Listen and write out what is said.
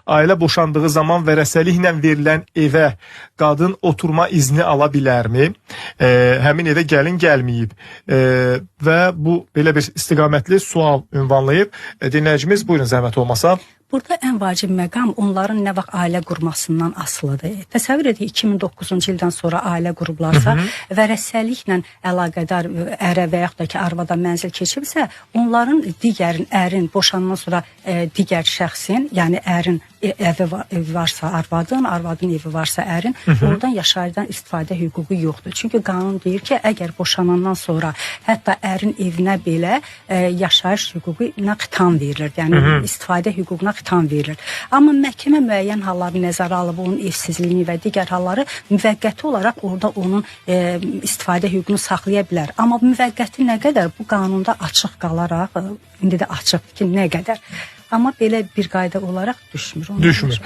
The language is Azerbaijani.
Ailə boşandığı zaman vərəsəliklə verilən evə qadın oturma izni ala bilərmi? Həmin evə gəlin gəlməyib. Və bu belə bir istiqamətli sual ünvanlayıb. Dinləyicimiz, buyurun zəhmət olmasa. Burada ən vacib məqam onların nə vaxt ailə qurmasından asılıdır. Təsəvvür edin, 2009-cu ildən sonra ailə qurublarsa, vərəsəliklə əlaqədar ərə və yaxud da ki, arvada mənzil keçibsə, onların digərin, ərin boşandan sonra digər şəxsin, yəni ərin evi varsa arvadın, arvadın evi varsa ərin, oradan yaşayışdan istifadə hüququ yoxdur. Çünki qanun deyir ki, əgər boşanandan sonra hətta ərin evinə belə yaşayış hüququna xitam verilir. Yəni istifadə hüququna xitam verilir. Amma məhkəmə müəyyən halları nəzərə alıb, onun evsizliyini və digər halları müvəqqəti olaraq orada onun istifadə hüququnu saxlaya bilər. Amma müvəqqəti nə qədər, bu qanunda açıq qalaraq, indi də açıqdır ki, nə qədər. Amma belə bir qayda olaraq düşmür. Düşmür.